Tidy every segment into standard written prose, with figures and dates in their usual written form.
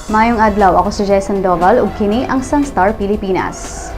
Maayong adlaw, ako si Jason Doval ug kini ang Sunstar Pilipinas.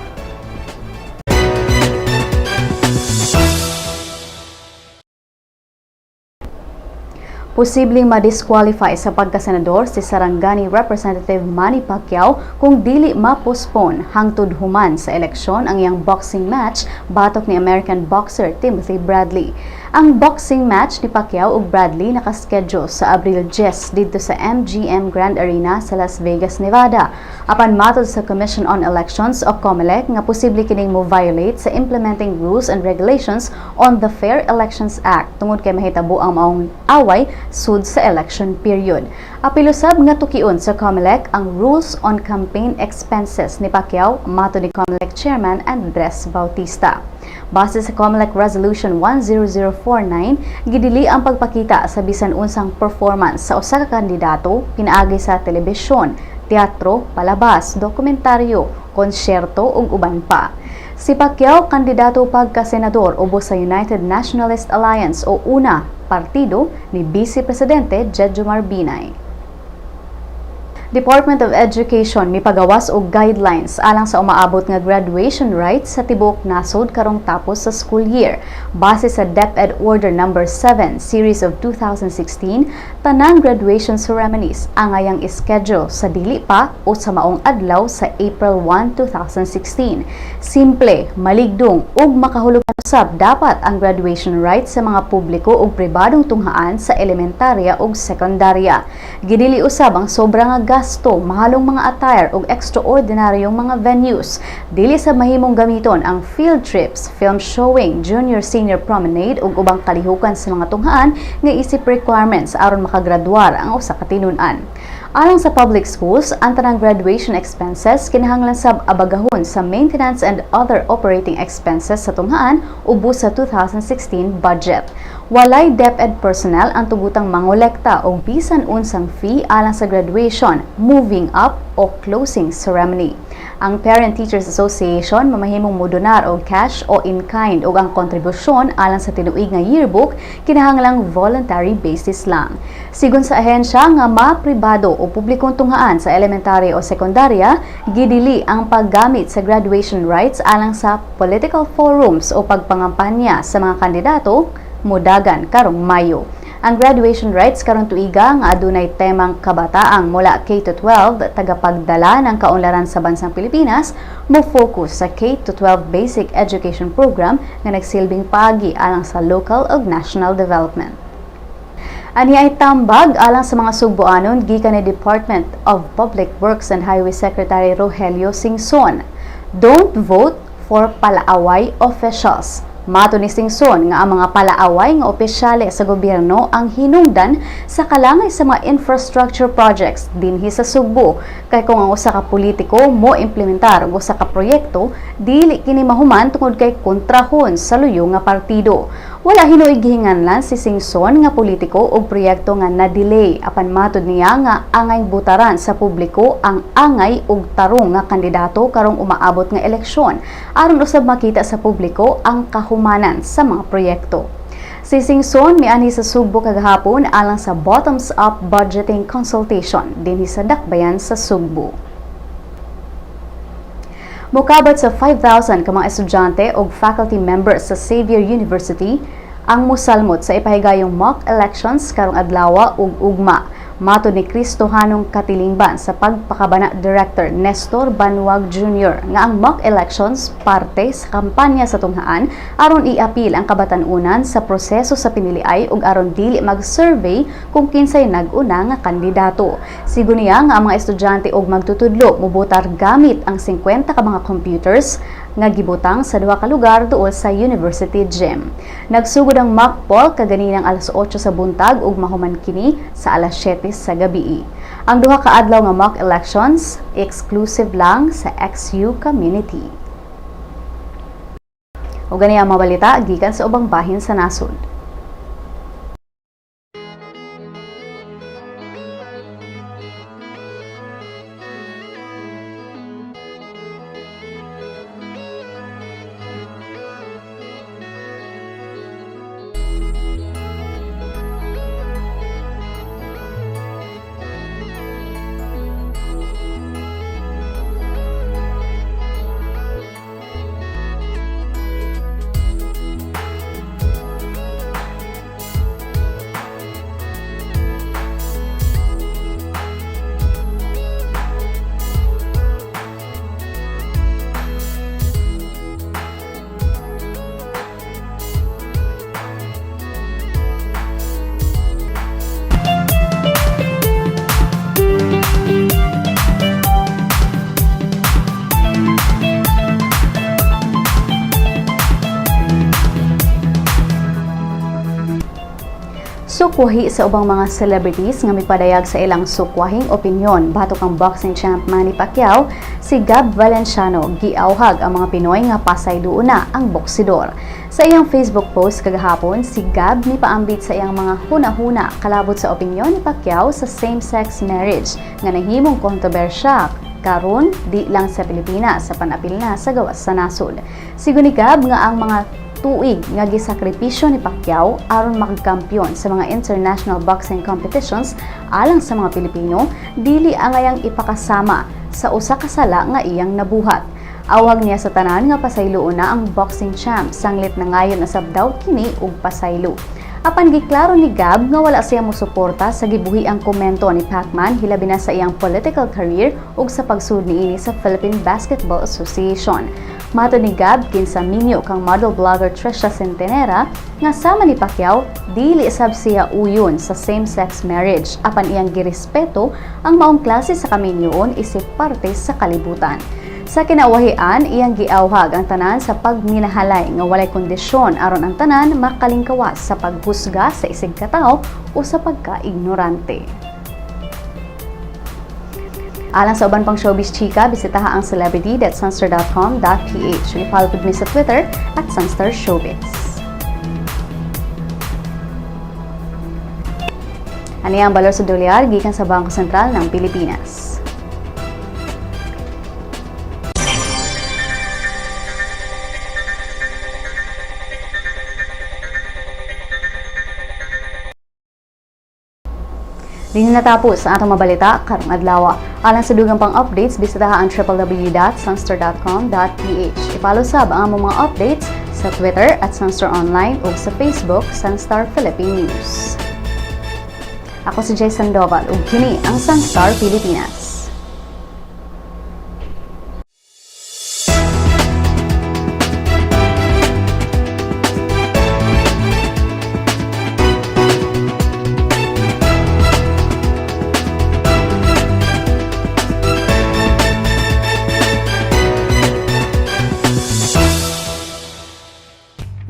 Posibleng ma-disqualify sa pagkasenador si Sarangani Representative Manny Pacquiao kung dili ma-postpone hangtod human sa eleksyon ang iyang boxing match batok ni American boxer Timothy Bradley. Ang boxing match ni Pacquiao ug Bradley nakaschedule sa Abril 10 didto sa MGM Grand Arena sa Las Vegas, Nevada. Apan matod sa Commission on Elections o COMELEC nga posible kining mo-violate sa Implementing Rules and Regulations on the Fair Elections Act tungod kay mahitabo ang maong away sud sa election period. Apil usab nga tukion sa COMELEC ang Rules on Campaign Expenses ni Pacquiao, matod ni COMELEC Chairman Andres Bautista. Base sa COMELEC Resolution 10049, gidili ang pagpakita sa bisan unsang performance sa usa ka kandidato pinaagi sa telebisyon, teatro, palabas, dokumentaryo, konsyerto ug uban pa. Si Pacquiao kandidato pagka-senador ubos sa United Nationalist Alliance o UNA, partido ni Vice Presidente Jejomar Binay. Department of Education mipagawas og guidelines alang sa umaabot nga graduation rites sa tibuok nasod karong tapos sa school year. Base sa DepEd Order Number 7, Series of 2016, tanang graduation ceremonies angayang ischedule sa dili pa o sa maong adlaw sa April 1, 2016. Simple, maligdong ug makahulugan usab dapat ang graduation rites sa mga publiko ug pribadong tunghaan sa elementarya ug sekundarya. Gidili usab ang sobra nga gasto, mahalong mga attire ug extraordinaryong mga venues. Dili sa mahimong gamiton ang field trips, film showing, junior-senior promenade ug ubang kalihukan sa mga tunghaan nga isip requirements aron makagraduar ang usa ka tinun-an. Alang sa public schools, ang tanang graduation expenses kinahanglan sab abagahon sa maintenance and other operating expenses sa tunghaan ubos sa 2016 budget. Walay DepEd personnel ang tugutang mangolekta og bisan unsang fee alang sa graduation, moving up o closing ceremony. Ang Parent Teachers Association mamahimong modonar og cash o in-kind ug ang kontribusyon alang sa tinuig nga yearbook kinahanglang voluntary basis lang. Sigon sa ahensya nga mapribado o publikong tunghaan sa elementary o sekundarya, gidili ang paggamit sa graduation rites alang sa political forums o pagpangampanya sa mga kandidato mudagan karong Mayo. Ang graduation rites karong tuiga nga adunay temang kabataang mula K-12 tagapagdala ng kaunlaran sa bansang Pilipinas mo focus sa K-12 Basic Education Program nga nagsilbing paagi alang sa local ug national development. Ani ay tambag alang sa mga Sugboanon gikan ni Department of Public Works and Highway Secretary Rogelio Singson. Don't vote for palaaway officials. Matod ni Singson nga ang mga palaaway nga opisyale sa gobyerno ang hinungdan sa kalangay sa mga infrastructure projects dinhi sa Sugbo, kay kung ang usa ka politiko mo implementar og usa ka proyekto, dili kini mahuman tungod kay kontrahon sa luyo nga partido. Wala hinuoy gihinganlan si Singson nga politiko og proyekto nga na-delay, apan matod niya nga angay butaran sa publiko ang angay og tarong nga kandidato karong umaabot nga eleksyon aron usab makita sa publiko ang kahumanan sa mga proyekto. Si Singson mianhi sa Sugbo kagahapon alang sa bottoms-up budgeting consultation dinhi sa Dakbayan sa Sugbo. Mukabat sa 5,000 ka mga estudyante og faculty members sa Xavier University ang musalmot sa ipahigayong mock elections karong adlaw ug ugma. Matod ni Kristohanong Katilingban sa Pagpakabana Director Nestor Banwag Jr. nga ang mock elections parte sa kampanya sa tunghaan aron iapil ang kabatan-unan sa proseso sa piniliay ug aron dili mag-survey kung kinsay nag-una nga kandidato. Sigon niya nga ang mga estudyante ug magtutudlo mubotar gamit ang 50 ka mga computers nga gibutang sa duha ka lugar duol sa University Gym. Nagsugod ang mock poll kaganinang alas 8 sa buntag ug mahuman kini sa alas 7 sa gabi. Ang duha ka adlaw nga mock elections exclusive lang sa XU community. Ug gani ang mga balita gikan sa ubang bahin sa nasod. Sukwahi sa ubang mga celebrities nga mipadayag sa ilang sukwahing opinyon batok ang boxing champ Manny Pacquiao, si Gab Valenciano giawhag ang mga Pinoy nga pasayloon na ang boksidor. Sa iyang Facebook post kagahapon, si Gab nipaambit sa iyang mga huna-huna kalabot sa opinyon ni Pacquiao sa same-sex marriage nga nahimong kontrobersya karon di lang sa Pilipinas sa panapil na sa gawas sa nasod. Sigon ni Gab nga ang mga tuig nga gisakripisyo ni Pacquiao aron makakampiyon sa mga international boxing competitions alang sa mga Pilipino dili angayang ipakasama sa usa ka sala nga iyang nabuhat. Awhag niya sa tanan nga pasayloon na ang boxing champ sanglit na ngayon na daw kini og pasaylo. Apan giklaro ni Gab nga wala siya mosuporta sa gibuhi ang komento ni Pacman hilabi na sa iyang political career ug sa pagsud niini sa Philippine Basketball Association. Matod ni Gab, kinsa minyo kang model blogger Trisha Centenera nga sama ni Pacquiao, dili sab siya uyon sa same-sex marriage apan iyang girespeto ang maong klase sa kaminyoon isip parte sa kalibutan. Sa kinawahian, iyang giawhag ang tanan sa pagminahalay nga walay kondisyon aron ang tanan makalingkawas sa paghusga sa isig katawo o sa pagka-ignorante. Alang sa uban pang showbiz chika, bisitaha ang celebrity.sunstar.com.ph. I-follow mi sa Twitter @SunstarShowbiz. Ani ang balor sa dolyar gikan sa Bangko Sentral ng Pilipinas. Di na natapos ang atong mabalita karong adlaw. Alang sa dugang pang updates, bisitaha ang www.sunstar.com.ph. I-follow sab ang among mga updates sa Twitter @SunstarOnline ug sa Facebook Sunstar Philippine News. Ako si Jay Sandoval ug kini ang Sunstar Pilipinas.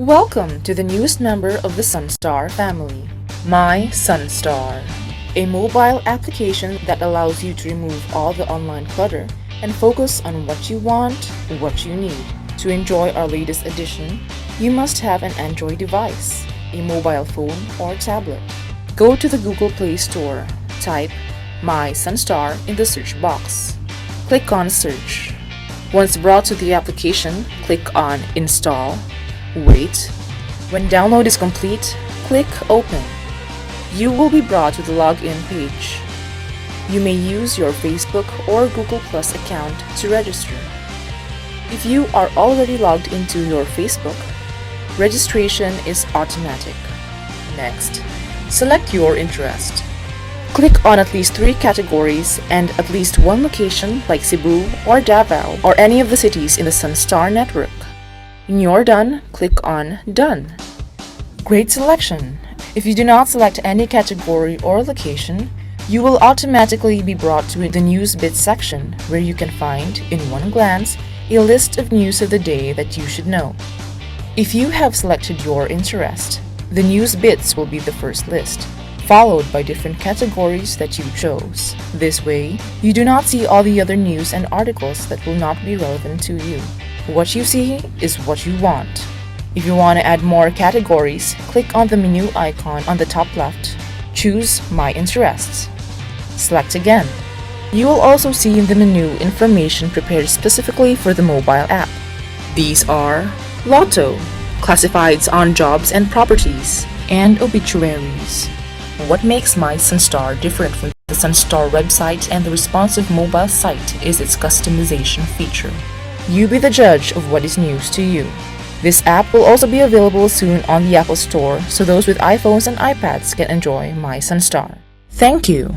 Welcome to the newest member of the Sunstar family, My Sunstar, a mobile application that allows you to remove all the online clutter and focus on what you want, what you need. To enjoy our latest edition, you must have an Android device, a mobile phone or tablet. Go to the Google Play Store, type My Sunstar in the search box. Click on Search. Once brought to the application, click on Install. Wait. When download is complete, click Open. You will be brought to the login page. You may use your Facebook or Google Plus account to register. If you are already logged into your Facebook, registration is automatic. Next, select your interest. Click on at least three categories and at least one location like Cebu or Davao or any of the cities in the Sunstar network. When you're done, click on Done. Great selection! If you do not select any category or location, you will automatically be brought to the News Bits section where you can find, in one glance, a list of news of the day that you should know. If you have selected your interest, the News Bits will be the first list, followed by different categories that you chose. This way, you do not see all the other news and articles that will not be relevant to you. What you see is what you want. If you want to add more categories, click on the menu icon on the top left. Choose My Interests. Select again. You will also see in the menu information prepared specifically for the mobile app. These are Lotto, classifieds on jobs and properties, and obituaries. What makes My Sunstar different from the Sunstar website and the responsive mobile site is its customization feature. You be the judge of what is news to you. This app will also be available soon on the Apple Store so those with iPhones and iPads can enjoy My Sunstar. Thank you.